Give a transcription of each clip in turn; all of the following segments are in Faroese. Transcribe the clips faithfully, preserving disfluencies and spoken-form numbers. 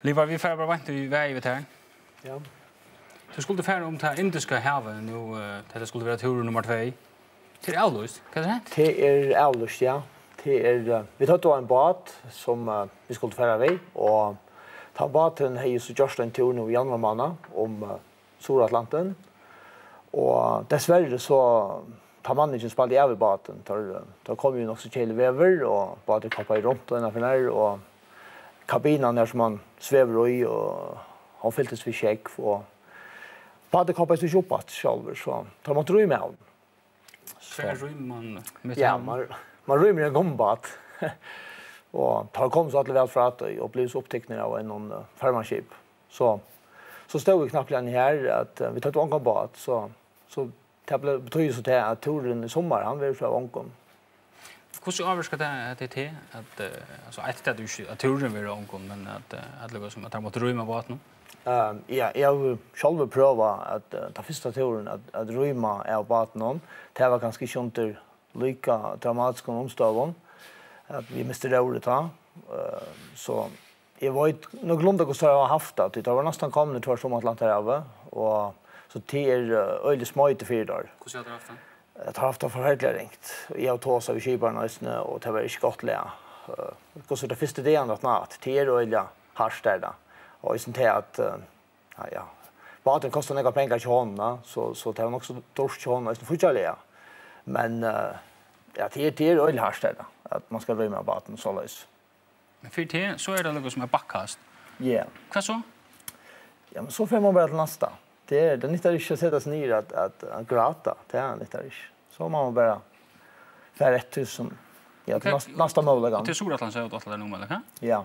Livar, vit fara bara beint í vegin við tær. Ja. Tú skuldi fara um tað Indiska havið nú, eh, hetta skuldi vera túrur nummar tvey. Tað er avlýst, hvat er hent? Tað er avlýst, ja. Tað er, eh, vit høvdu ein bát sum, eh, vit skuldu fara við, og tann báturin hevði so gjørt ein túr nú í januar mánað um, eh, Suðuratlantin. Og dessverre so, tá manningin spældi av í bátin, tá, tá kom jo nokk so keðiligt veður, og báturin koppaði runt og innanfyri nær, og kabinan har sum hann svevur í, og hon fyltist við sjógv, og báturin koppaðist ikki upp aftur sjálvur, so teir máttu rýma av. Hvar rýmir mann mitt í havinum? Ja, mann, mann rýmir í ein gummibát. Og teir komu so allir væl frá tí og blivu so upptiknir av einum, eh, farmaskipi. So, so stóðu vit knappliga her, at, eh, vit høvdu ongan bát, so, so tað ble-, betýðir so tað, at túrurin í summar, hann verður so av ongum. Hvussu ávirkar tað, at tað er tað, at, eh, altso, eitt, at tú ikki, at túrurin verður av ongum, men at, eh, at, líkasum, at teir máttu rýma bátin? Ehm, ja, eg havi sjálvur prøvað at, eh, tann fyrsta túrin at, at rýma av bátinum. Tað var kanska ikki undir líka dramatiskum umstøðum, at vit mistu róðrið tá. Eh, so eg veit nøkulunda, hvussu teir hava havt tað, tí teir vóru næstan komnir tvørtur um Atlanterhavið, og so tað er, eh, øgiliga smoytið fyri teir. Hvussu hava teir havt tað? Eh, teir hava havt tað forferdiliga ringt. Eg havi tosað við skiparan eisini, og tað var ikki gott lag. Eh, hvussu er tað fyrstu dagarnar aftaná, tað er øgiliga hart, er tað. Og eisini tað at, eh, ja, ja. Báturin kostar nógvar pengar hjá honum, so, so tað er nokk so dýrt hjá honum eisini fíggjarliga. Men, eh, ja, tað er, tað er øgiliga hart, er tað, at mann skal rýma bátin soleiðis. Men fyri teg, so er tað líkasum at bakkast. Ja. Hvat so? Ja, men so fer mann bara til næsta. Tað er, tað nyttar ikki at seta seg niður at, at, at gráta. Tað nyttar ikki. So má mann bara fara eftir sum, ja, til næst-, næsta møguleikan. Og til Suðuratlantshavið, tú ætlar nú, ella hvat? Ja.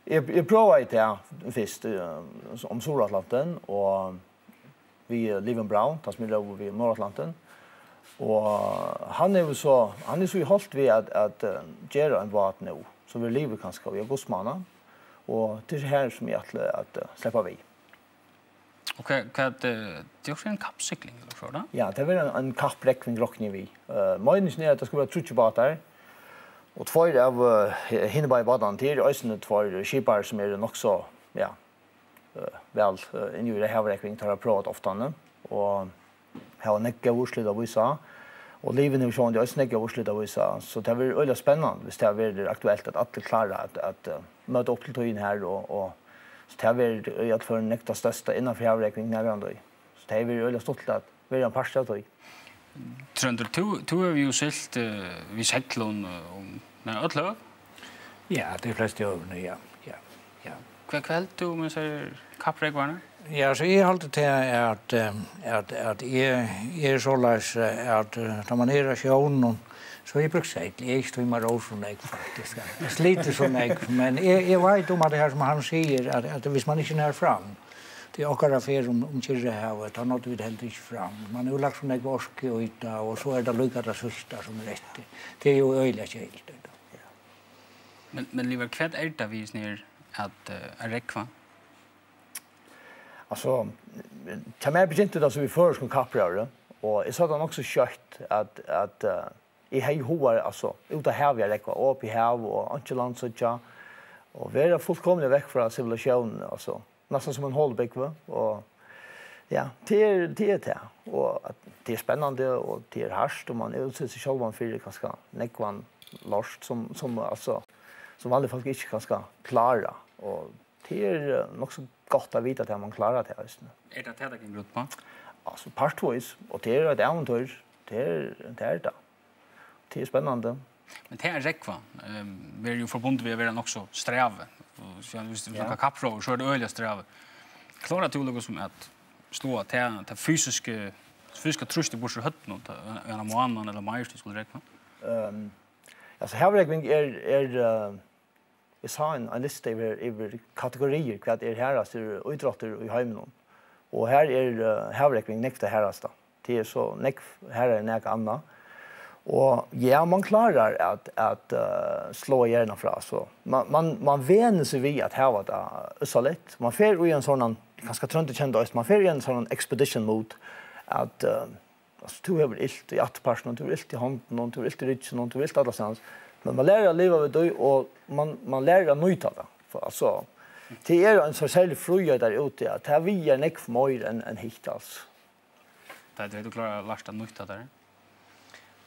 Eg, eg prøvaði tað fyrst, eh, um Suðuratlantin, og við, eh, Leven Brown, tann sum eg róði við um Norðuratlantin. Og hann hevur so, hann er so í holt við at, at, eh, gera ein bát nú, sum verður liðugur kanska í augustmánað. Og tað er her sum eg ætli at, eh, sleppa við. Og hvat, hvat, eh, tað er jo ein kappsigling, ella hvat er tað? Ja, tað verður ein, ein kapprógving, rokni eg við. Eh, meiningin er, at tað skal vera tríggir bátar, og tveir av, eh, hinir báðir bátarnir, tað eru eisini tveir skiparar, sum eru nokk so, ja, eh, væl, eh, inni í havrúgving, teir hava próvað ofta, og hava nógv góð úrslit at vísa. Og Liven hevur sjálvandi eisini nógv góð úrslit at vísa, so tað verður øgiliga spennandi, viss tað verður aktuelt, at allir klára at, at, eh, møta upp til tíðina her, og, og, so tað verður í øllum førum nógv tað størsta innanfyri havrúgving nakrantíð. So tað verður øgiliga stuttligt at vera ein partur av tí. Tróndur, tú, tú hevur jo siglt, eh, við seglum, eh, um, nei, øll høv? Ja, tey flestu høvini, ja, ja, ja. Hvat, hvat heldur tú um hesar kapprógvarnar? Ja, altso, eg haldi til at, eh, at, at eg, eg eri soleiðis, eh, at, eh, tá man er á sjónum, so eg brúki segl, eg eri ikki tíma róð so nógv, faktiskt. Eg sliti so nógv, men eg, eg veit um at tað her sum hann sigur, at, at viss man ikki nær fram, tí okkara ferð um, um Kyrrahavið, tá náddu vit heldur ikki fram. Man hevur lagt so nógva orku í tað, og so er tað líka tað síðsta sum er eftir. Tað er jo øgiliga keðiligt, er tað. Men, men Livar, hvat er tað við hesum her at, eh, at rógva? Altso, hjá mær begynti tað so við føroyskum kappróðri, og eg sá tað nokk so skjótt at, at, eh, eg hevði hug, altso, út á havið at rógva, og upp í hav, og einki land síggja, og vera fullkomiliga vekk frá sivilisatiónini, altso, næstan sum ein holubúgvi, og ja, tað er, tað er tað, og at tað er spennandi, og tað er hart, og man útsetir seg sjálvan fyri kanska nógvan lort, sum, sum, altso, sum vanlig fólk ikki kanska klára, og tað er, eh, nokk so gott at vita at man klárar tað eisini. Er tað tað, tað gongur út uppá? Altso, partvíst, og tað er eitt ævintýr, tað er, tað er tað. Tað er spennandi. Men tað at rógva, ehm, verður jo forbundið við at vera nokk so strævið. Og so, viss tú Ja. snakkar kappróður, so er tað øgiliga strævið. Klárar tú líkasum at sláa tað, tað fysiska, fysiska trýstið burtur úr høvdinum, tá, ein, ein mánaðan ella meir, viss tú skuldi rógva? Ehm, altso, havrógving er, er, eh, eg sá ein, ein lista yvir, yvir kategoriir, hvat er harðastar ítróttir í heiminum. Og har er, eh, havrógving nógv tað harðasta. Tað er so nógv harðari enn nakað annað. Og ja, man klárar at, at, eh, sláa hjarnuna frá, so man, man, man venur seg við at hava tað ússaligt. Man fer í ein sovorðnan, kanska Tróndur kennir tað eisini, man fer í ein sovorðnan expedition mode, at, eh, Altso, tú hevur ilt í afturpartinum, tú hevur ilt í hondunum, tú hevur ilt í rygginum, tú hevur ilt allastaðni. Men man lærir at liva við tí, og man, man lærir at nýta tað. For, altso, Tað er ein so serlig fríur har úti, at tað vigar nógv meira enn, enn hitt, altso. Tað er tað, tú klárar at lært tað nýtt, tað har.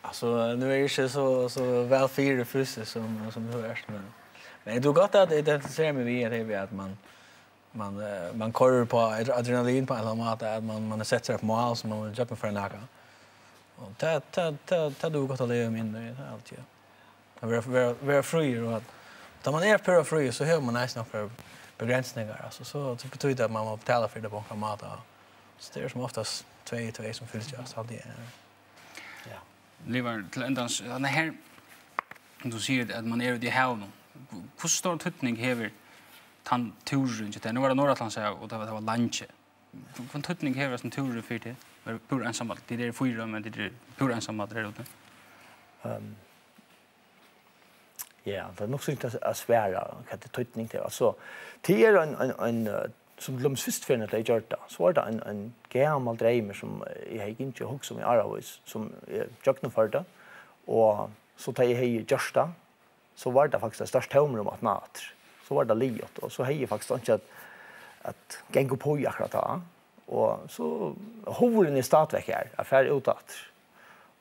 Altso, nú eri eg ikki so, so væl fyri fysiskt sum, sum tú ert, men, men eg dugi gott at identifisera meg við, at, við at man, man, eh, man koyrir á ad-, adrenalin á ein ella annan máta, at man, man setir sær eitt mál sum man vil gjøgnumføra nakað. Og tað, tað, tað, tað dugi eg gott at liva meg inn í, tað er alt, ja. At vera, vera, vera fríur, og at, tá man er púra fríur, so hevur man eisini nakrar avgreisingar, altso, so, so betýðir tað, at man má betala fyri tað á onkran máta. So tað er sum oftast tvey og tvey sum fylgjast, haldi eg. Ja. Livar, til endans, hann er her, tú sigur, at man er úti í havinum. Hvussu stóran týdning hevur tann túrurin hjá tær? Nú var tað Norðuratlantshavið, og tað var, tað var leingi. Hvønn týdning hevur hasin túrurin fyri teg? Vera púra einsamallur. Tit eru fýra, men tit eru púra einsamallur har úti. Ehm, ja, tað er nokk so ringt at, at svara, hvat er týdning til. Altso, tað er ein, ein, ein, eh, sum til dømis fyrstu ferðina, tá eg gjørdi tað, so var tað ein, ein gamal dreymur, sum, eh, eg hevði gingið og hugsað um í áravís, sum eg gjøgnumførdi. Og so, tá eg hevði gjørt tað, so var tað faktiskt eitt stórt tómrúm aftan á aftur. So var tað liðugt, og so hevði eg faktiskt einki at, at ganga upp í akkurát tá. Og so hugurin er stadigvekk har, at fara út aftur.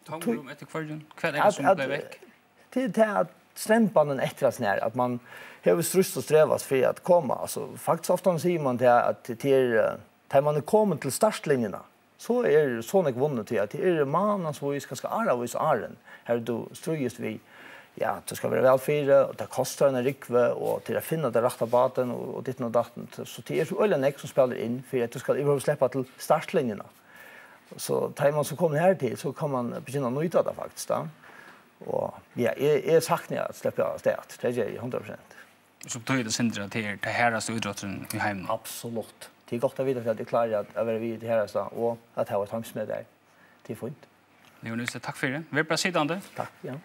Tómrúm eftir hvørjum? Hvat er tað, at, sum at, bleiv vekk? Tað er tað, at stremban eftir at snara, at man hevur stríðst og strevast fyri at koma. Altso, faktiskt ofta sigur man tað, at tað er, eh, tá man er komin til startlinjuna, so er so nógv vunnið, tí at tað er mánavís, kanska áravís áðrenn, har tú stríðist við, ja, tú skalt vera væl fyri, og tað kostar eina rúgvu, og til at finna tann rætta bátin, og, og ditten og datten. So, so tað er so øgiliga nógv sum spælir inn fyri at tú skalt yvirhøvur sleppa til startlinjuna. So, tá man so komin her til, so kann man begynna at nýta tað faktiskt, tá. Og, ja, eg, eg sakni at sleppa av stað, tað geri eg hundrað prosent. So betýðir tað, Sindri, at tað er tann harðasti ítrótturin í heiminum? Absolutt. Tað er gott at vita, at eg klári at, at vera við í tí harðasta, og at hava eitt heimsmet har. Tað er fínt. Livar Nystedt, takk fyri. Ver bara sitandi. Takk, ja.